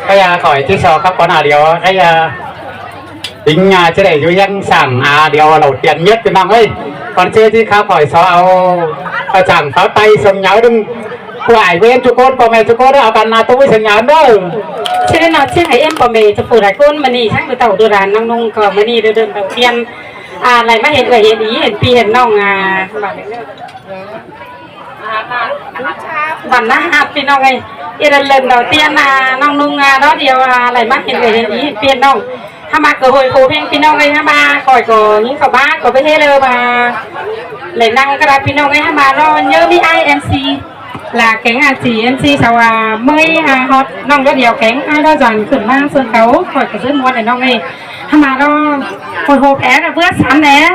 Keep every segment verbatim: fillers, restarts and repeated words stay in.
Cái, à, khỏi chứ so khắp con à điều, cái, à, tính, à, chứ đảy dú hiếng sảng, à, điều đầu tiên nhất cái năm ấy. Còn chứ chứ khắp khỏi so ao, à, chẳng pháo tay sông nháo đừng. Của ai với em chú cốt, con mẹ chú cốt, à, con à, tôi với sông nháo nữa. Chứ nó chứ hãy em của mẹ cho phủ đại côn mà nì, chắc được tàu đồ đàn năng nông cờ mà nì được đơn đầu tiên. À, lại mà hiện người hiện ý, hiện pi, hiện nông, à, bảo Bản ná hạt ꞌpi ꞌnọng ơi. Yên lần đầu tiên à, ꞌnọng ꞌnung à, đó điều à, lại mắc hiện người hiện ý phiền ꞌnọng. Hăm mà cơ hội phổ biến ꞌpi ꞌnọng ơi, hăm mà khỏi có những khẩu bác có biết hết lơ mà. Lại năng cái đó ꞌpi ꞌnọng ơi, hăm mà nó nhớ mi ai em xê. Là kéng à, chỉ em xê sau à, mới à, hot ꞌnọng đó điều kéng ai đó dọn khửn mang sân khấu khỏi có rất muốn để ꞌnọng ơi. Hăm mà nó hồi hộp é là bữa sẵn né.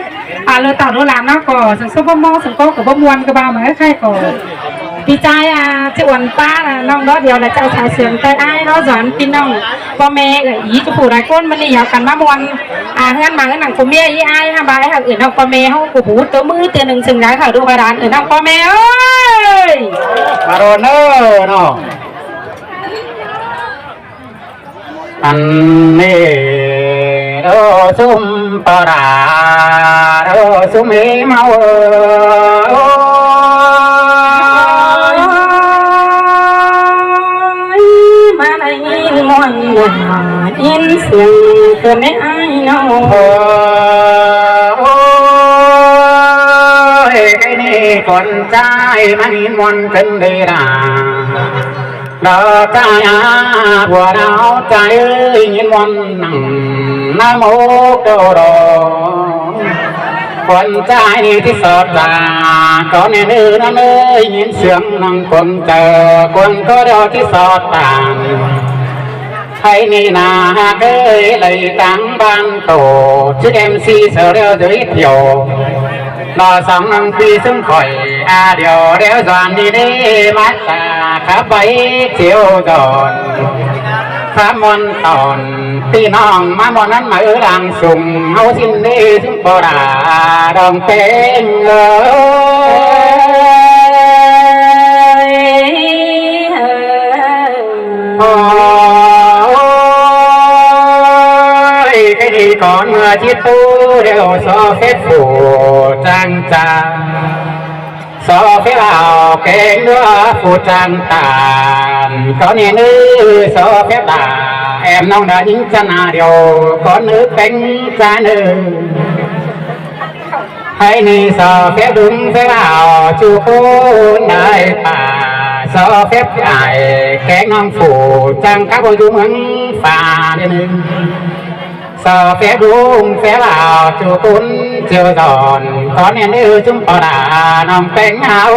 À, lơ tỏ đô làm nó có, sừng sốt bốc mô, sừng cô có bốc muôn cái bao mà hết khay có. Vì trai à, chứ uốn pa là ꞌnọng đó điều là trai xài sướng trai ai đó dọn ꞌpi ꞌnọng. Bố mẹ ở ý cho phủ đại côn mà đi học cắn má muôn. À, hơn mà hơn nặng của mẹ ý ai, hăm bà ấy học ở ꞌnọng bố mẹ không, của bố tớ mứ tiền đừng sừng gái hở đô bà đàn ở ꞌnọng bố mẹ ơi. Mà rồi nơ, nó. Ăn nê đô sum pà đà đô sum hê mau ơi. Mà này in muôn nhà in sương cơn nê ai nâu. Ôi, cái nê con trai mà in muôn cơn đê đà. Đó trai à, bùa đáo trai ơi, nhìn muôn nắng, nói mốt đồ đồ. Con trai đi thì sọt tà, con nên ư nó nơi nhìn sướng nắng con chờ, con có đó thì sọt tà. Hãy nì nà ha kơi lấy tăng ban tổ chức em xê sở đeo giới thiệu. Nó sống năng phi xứng khỏi a điều đeo doan đi đê mát ta khắp bấy chiều giòn. Khắp môn tòn ꞌpi ꞌnọng má môn ꞌnắn mà ư làng sùng hâu xin đê xứng bò đà đồng tên ơi. Ôi, cái đi con mà chết tu đều so phép phủ trang trang. So phép bảo cái nữa phủ trang tàn. Có nên ư so phép là em nông đã những chân à điều con ư cánh cha ư. Hãy nì so phép đúng phép bảo chu khôn đại bà so phép ải kéng ꞌnọng phủ chăng các cô dung hứng phà đi nưng. So phép đúng phép bảo chu khôn chiều giòn con nên ư chúng có đã nòng peng hao.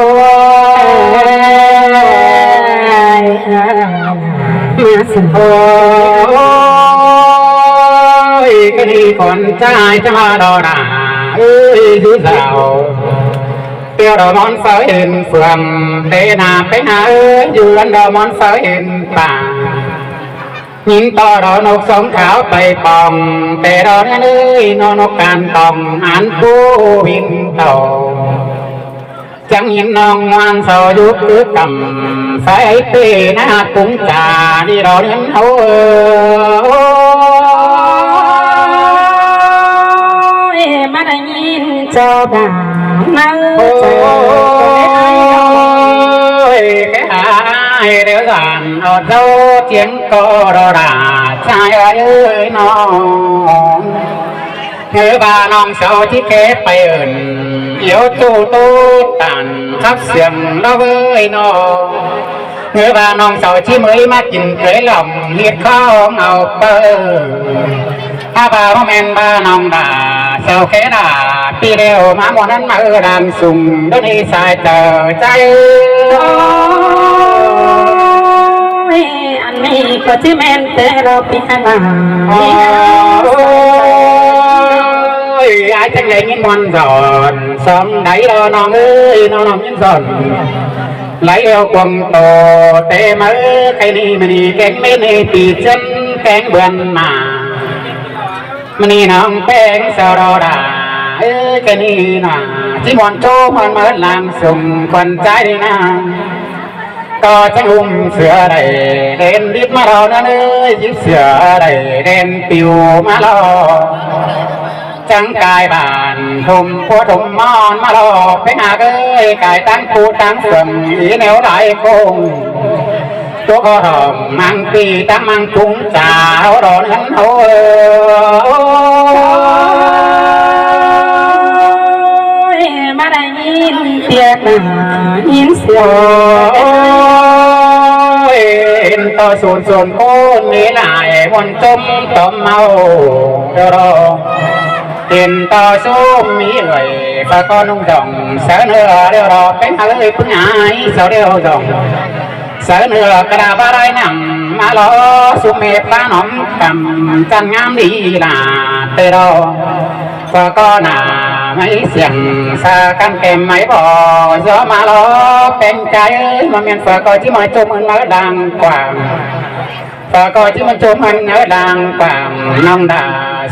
Ôi, cái đi con trai cha đò đà ơi dữ dạo. Tiêu đỏ món pháo hiền phường, tê nà pé nà ơi, dù ăn đỏ món pháo hiền bà. Nhìn to đỏ nộp sống tháo bày bòng, tê đỏ nén ơi, nó nộp càn tòng, án phú bình tàu. Chẳng nhìn nòng ngoan sau giúp cứ cầm, phải tê nà cũng trả đi đỏ nén ơi. Ôi, mà đã nhìn cho bà nắng. Ôi, cái ai đéo dàn ọt dâu tiếng co đò đà trai ơi nó. Ngư bà nòng sau chí kế bay ẩn, yếu tu tu tàn khắp xiềng nó với nó. Ngư bà nòng sau chi mới mát chỉnh cưới lòng hiệt khó ngầu pơ. A bà hôm em bà nòng đà sau khé đà pi đều má mùa nắn mà ư đàn sùng đốt đi sai tờ cháy. Ôi, ăn mì có chứ men tê lo pi hai bà. Ôi, ai chắc lấy những món giòn sống đáy lo nòng ơi nó nòng những giòn. Lấy eo quần tổ tê mớ cái ni mà ni kén mê ni tì chân kén bươn mà. Mà ni nòng kén sao đo đà ơi cái ni nà. Chỉ mòn chô mòn mớ làng sùng quần trái đi nà. ꞌCọ chắng ꞌhôm sửa đảy đen đít ꞌmá lo ꞌnớ ới, díp sửa đảy đen piu ꞌmá lo. Chắng cai bản ꞌhôm pua ꞌhôm ꞌmón ꞌmá lo, ꞌpéng ꞌhặc ới, cai ꞌtáng pú ꞌtáng sương, í ꞌnéo lai công. Tố có hỏng mang pi ꞌtáng mang cúng chả háo đón ꞌhướn háo ới. Ôi, ꞌmá đảy ꞌnhín tiệc, ꞌnhín sương. Ôi, ên ꞌto sôn sôn ꞌcốn ꞌmí lai ꞌmuôn ꞌchốm tóm ꞌháu đa đo. Ên ꞌto ꞌsúm ꞌmí ꞌlới, ꞌphạ ꞌcọ ꞌnung dỏng, sáư ꞌnưa đeo đo, ꞌpéng ꞌhặc ới ꞌpứng ải, sau đeo dỏng. Sáư ꞌnưa ꞌcọ đa bá lai nẳng, ꞌmá lo ꞌsúm ꞌmẹ ꞌpá nóm căm, chăn ngắm đi lả tê đo. ꞌPhạ ꞌcọ nả ꞌmí siêng sa căn kem ꞌmí bó, gió ꞌmá lo ꞌpéng ꞌchái ới, ꞌmá ꞌmen ꞌphạ ꞌcọ ꞌchí ꞌmá ꞌchốm ꞌmá đang quảng. ꞌPhạ ꞌcọ ꞌchí ꞌmá ꞌchốm ꞌmá đang quảng, ꞌnọng đa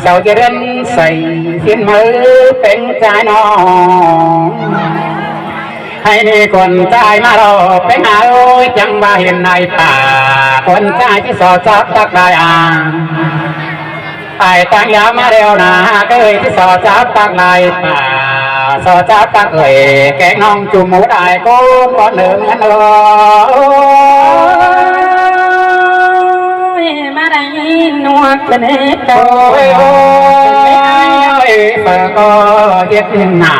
sau ꞌdệt ꞌdến say phiến ꞌmá ꞌpéng ꞌchái ꞌnọ. Hảư ꞌnị khuôn ꞌchái ꞌmá lo ꞌpéng ꞌhặc ới, chắng ꞌva hên ải pả khuôn ꞌchái ꞌchí so chắp tắc lai a. Ải ꞌtáng dáo ꞌmá đeo nả ꞌhặc ới, ꞌchí so chắp tắc lai pả, so chắp tắc ới, kéng ꞌnọng ꞌchu mú đảy ꞌcốn ꞌcốn nơm ngắn ới. Ôi, ꞌmá đảy ꞌnhín ꞌnuột ꞌcọ ꞌnị ꞌto. Ôi, ôi, ꞌphạ ꞌcọ ꞌdệt nả,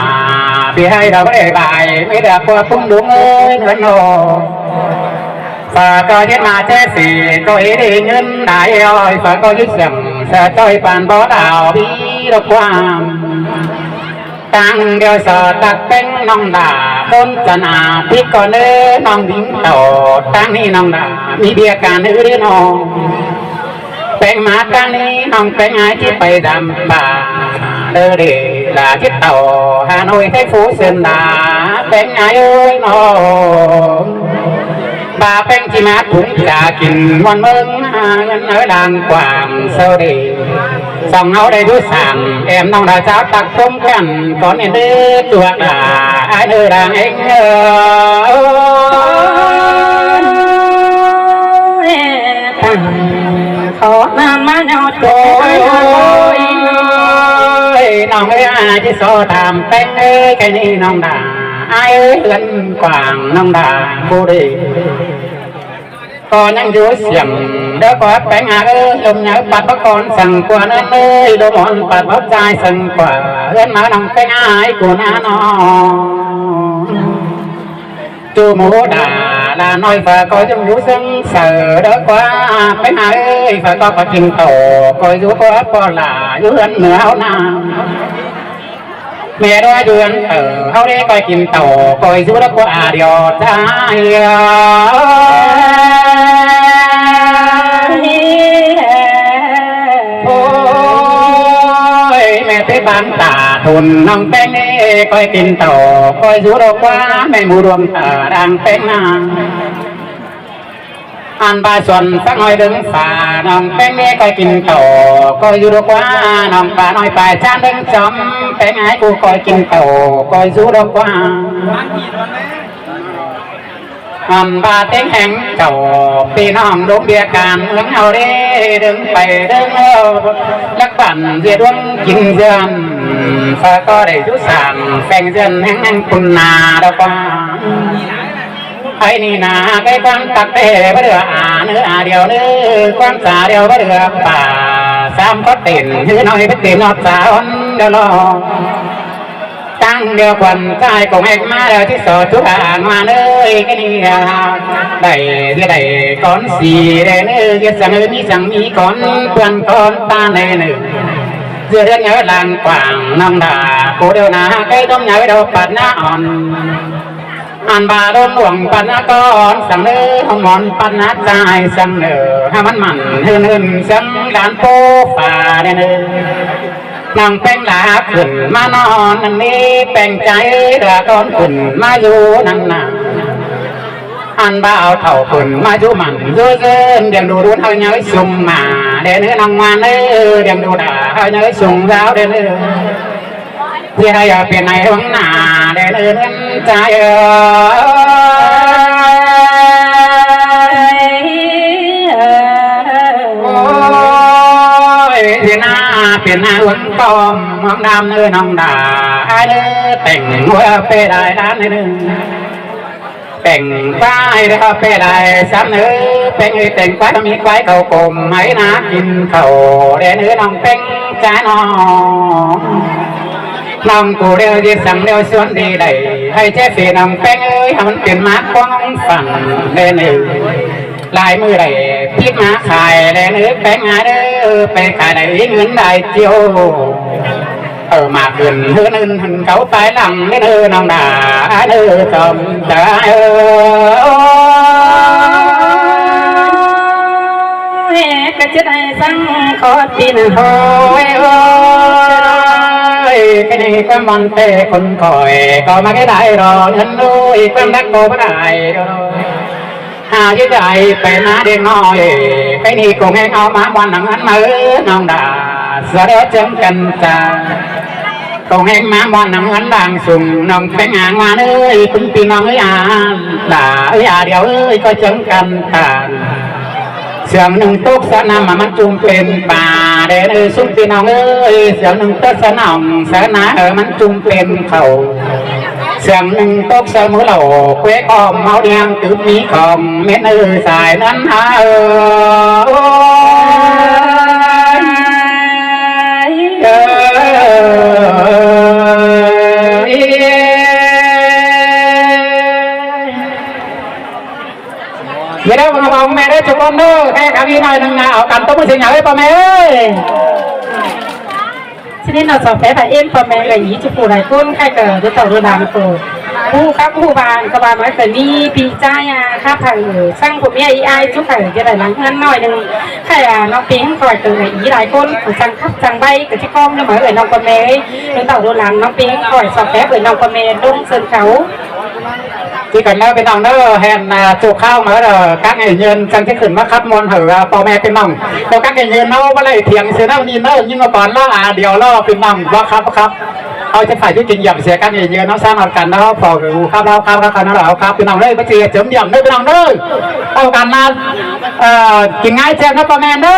ꞌpi ꞌhại đa báu đảy bái, ꞌmí đa ꞌpưa ꞌpứng đúng ới ꞌnhín ꞌnọ. ꞌPhạ ꞌcọ ꞌdệt ꞌmá ché sì, ꞌcọ ꞌí đi ꞌngớn đảy ới, ꞌphạ ꞌcọ ꞌdệt siêng, sa ꞌchoi păn bó đao bí độc quang. ꞌTáng đeo so tắc ꞌpéng ꞌnọng đa, ꞌcốn chăn a, ꞌpí ꞌcọ ꞌnớ ꞌnọng đính tảu, ꞌtáng ꞌnị ꞌnọng đa, ꞌmí bia can ꞌhứ đế ꞌnọng. ꞌPéng ꞌmá ꞌtáng ꞌnị ꞌnọng ꞌpéng ải ꞌchí pay dăm pả, đơ đê đa ꞌchí tảu, Hà Nội thành phố Sơn đa, ꞌpéng ải ới ꞌnọng. Ba ꞌpéng ꞌchí ꞌmá phung cả kin ꞌmuôn ꞌmướng, ꞌngớn ới đang quảng sau đê. Song ꞌháu đảy dú sảng, em ꞌnọng đa chắp tắc ꞌcốn căn, cón ên đế tuak đa, ải ꞌnớ đang ên ới. Ôi, tang khó ꞌnặn ꞌmá ꞌnhó ꞌchớ. Ôi, ôi, ꞌnọng ới, ai ꞌchí so tham ꞌpéng ới, ꞌkhạy ꞌnị ꞌnọng đa, ải ới, ꞌhướn quảng ꞌnọng đa, ꞌpưa đi. ꞌCọ ꞌnhắng dú siêng, đé ꞌquá ꞌpéng ꞌhặc ới, ꞌlum nháư pắt báu cón săng ꞌquá ꞌnặn ới, ꞌlum ón pắt báu ꞌchái săng ꞌquá, ꞌhướn ꞌmá ꞌnọng ꞌpéng ải ꞌcốn ꞌnặn ꞌnọ. ꞌChu mú đa, đa ꞌnọi ꞌphạ ꞌcọ dú dú sương saư đé ꞌquá, ꞌpéng ải ới, ꞌphạ ꞌcọ kin tảu, ꞌcoi dú ꞌquá ꞌpo lả, dú ꞌhướn ꞌnưa ꞌháu ꞌnặn. ꞌMẹ ꞌlúa dú ꞌhướn tảu, ꞌháu đé ꞌcoi kin tảu, ꞌcoi dú đé ꞌquá a điêu ꞌchái. Ôi, ꞌmẹ té ban tả thôn ꞌnọng ꞌpéng ꞌnị, ꞌcoi kin tảu, ꞌcoi dú đé ꞌquá, ꞌmẹ mú đuông tả đang ꞌpéng ꞌnặn. Ăn ba suôn sắc ꞌnọi đương phả, ꞌnọng ꞌpéng ꞌnị ꞌcoi kin tảu, ꞌcoi dú đé ꞌquá, ꞌnọng pà ꞌnọi pà chán đương chóm, ꞌpéng ải ꞌcọ ꞌcoi kin tảu, ꞌcoi dú đé ꞌquá. Ăn ba ꞌtếng ꞌhéng tảu, ꞌpi ꞌnọng đốn bia can ꞌmướng ꞌháu đế, đương pay đương ꞌháu, lắc bản ꞌdệt đuống kin dươn, ꞌphạ ꞌcọ đảy dú sảng, pheng dươn ꞌhéng ꞌhéng ꞌcốn ꞌnạ đé ꞌquá. Ải ꞌnị ꞌnạ, cái quán tặc ꞌtẹ báu đưa a ꞌnớ a điêu ꞌnớ, quán sa điêu báu đưa pả, sam có tên ꞌhứ ꞌnọi báu tên ꞌnọt sa ón đa lo. Tăng điêu khuôn ꞌchái công ếch ꞌmá điêu ꞌchí so chú a ngoa ꞌnớ, cái ꞌnị a, đảy ꞌdệt đảy cón sì đe ꞌnớ, ꞌdệt săng ꞌmí săng ꞌmí cón ꞌquan cón ta đe ꞌnớ. ꞌDệt ꞌdệt nháư lăng quảng ꞌnọng đa, cô điêu ꞌnạ, cái đốm nháư điêu pắt ꞌnạ ón. Ăn ba đốm uống pắt ꞌnạ cón săng ꞌnớ, hong món pắt ꞌnạ ꞌchái săng ꞌnớ, hảư ꞌmắn mẳn ꞌhưn ꞌhưn săng đan pô phả đe ꞌnớ. ꞌNọng ꞌpéng lả khửn ꞌmá ꞌnọn ꞌnặn ꞌnị, ꞌpéng ꞌchái đa cón khửn ꞌmá dú ꞌnặn ꞌnạ. Ăn ba au thảu khửn ꞌmá dú mẳn dú ꞌdớn, điêng đu đun ꞌháu nháư sung mả, đe ꞌnớ ꞌnọng ꞌmá ꞌnớ, điêng đu đa ꞌháu nháư sung dáo đe ꞌnớ. ꞌChí ꞌhại a pên ải ꞌluống ꞌnạ đe ꞌnớ ꞌnặn ꞌchái ơi. ꞌNa pên ꞌna uống tôm ꞌmuống đam ꞌnớ ꞌnọng đa, ai ꞌnớ tẻng ꞌmứa pê lai đan ꞌnớ. Tẻng ꞌquá ai ꞌnớ pê lai sắm ꞌnớ, ꞌpéng ơi tẻng ꞌquá ꞌmí ꞌquái khảu cốm ꞌmí ꞌna kin khảu đen ꞌnớ ꞌnọng ꞌpéng cá ꞌnọng. ꞌNọng ꞌcọ ꞌlẹo ꞌdệt săng ꞌlẹo suôn đi đảy, hảư ché phi ꞌnọng ꞌpéng ơi, hảư ꞌmắn pên ꞌmá quảng phẳng đen ꞌnớ. Lai ꞌmự đảy pít ꞌmá khai đen ꞌnớ ꞌpéng ai ꞌnớ, pay khai đảy ꞌngớn lai ꞌchiêu. Ở ꞌmá khửn ꞌhướn ꞌhướn ꞌhướn cáu pay lăng đen ꞌnớ ꞌnọng đa, ai ꞌnớ tôm ta ơ. Ôi, cái chết ai săng khó tin ơi ơi, cái này ꞌquám ꞌmón ꞌtẹ ꞌcốn khỏi, ꞌcọ ꞌmá cái đai ꞌló ꞌngớn ꞌnớ, ꞌquám đắc ꞌcọ báu đai ꞌló. Hả chứ ai pay ꞌmá đen ꞌnọi, cái này ꞌcốn ꞌhéng au ꞌmá ꞌmón nẳng ꞌngớn ꞌmá ơ ꞌnọng đa, sa đéo chớng căn ta. ꞌCốn ꞌhéng ꞌmá ꞌmón nẳng ꞌngớn đang sung ꞌnọng ꞌpéng áng ꞌmá ơi, ꞌpứng ꞌpi ꞌnọng ơi à, đa ơi à điêu ơi, ꞌcọ chớng căn ta. Sương ꞌnưng tốc sa ꞌnăm ꞌmá ꞌmắn ꞌchum pên pá, đen ơi sung ꞌpi ꞌnọng ơi, sương ꞌnưng tốc sa ꞌnọng sa ꞌnăm ơ ꞌmắn ꞌchum pên khảu. Sương ꞌnưng tốc sa ꞌmứ lảu, quế khom máu đen tứm ꞌmí khom, mết ơi sai ꞌnặn hả ơ. Ôi. Ơ. Vậy đó, ꞌpo ꞌme ꞌlế ꞌchu ꞌcốn ꞌnớ, ꞌkhạy khả ꞌmí ꞌnọi ꞌnưng ꞌna, au căn tốc ꞌmứ ꞌsịn nhả ꞌlế ꞌpo ꞌme ơi. ꞌChí ꞌnị ꞌnọng so phép hả ꞌếm ꞌpo ꞌme ꞌlế ꞌnị ꞌchu phủ lai ꞌcốn, ꞌkhạy ꞌcọ đu tảu đu lăng ꞌcọ ꞌhụ khắp ꞌhụ ꞌváng, ꞌcọ ꞌva ꞌmá ꞌcọ ꞌmí ꞌpi ꞌchái à, khắp hả ꞌsướng phủ ꞌmía ꞌi ai ꞌchu hả, ꞌdệt lai lăng ꞌngớn ꞌnọi ꞌnưng. ꞌKhạy à, ꞌnọng ꞌpi ꞌhắng khỏi ꞌcọ ꞌi lai ꞌcốn, ꞌcọ chắng khắp chắng ꞌvạy, ꞌcọ ꞌchí ꞌcóng ꞌnớ ꞌmá ꞌlế ꞌnọng ꞌpo ꞌme, đu tảu đu lăng ꞌnọng ꞌpi ꞌhắng khỏi so phép ꞌlế ꞌnọng ꞌpo ꞌme, ꞌlống sương khảu. ꞌChí căn ꞌnớ ꞌpi ꞌnọng ꞌnớ, hên, à, ꞌchu kháo ꞌmá ꞌlớ, các nghệ nhân chắng ꞌchí khửn ꞌmá khắp ꞌmuôn hảư, à, ꞌpo ꞌme ꞌpi ꞌnọng. ꞌLẹo các nghệ nhân ꞌnớ báu đảy thiêng sia ꞌnớ ꞌnị ꞌnớ, ꞌnhính ꞌmá cón ꞌlớ, à, điêu ꞌlớ ꞌpi ꞌnọng, ꞌva khắp, khắp. Au ꞌchí phải ꞌchí kinh nghiệm sia các nghệ nhân ꞌnớ, sáng ꞌnọt căn ꞌnớ, ꞌpo ꞌcọ khắp ꞌlớ, khắp, khắp, khắp ꞌnớ, au khắp ꞌpi ꞌnọng ꞌnớ, báu ꞌchí chấm điểm ꞌnớ ꞌpi ꞌnọng ꞌnớ. Au căn ꞌnớ, ờ, kin ꞌngai chém ꞌnớ ꞌpo ꞌme ꞌnớ.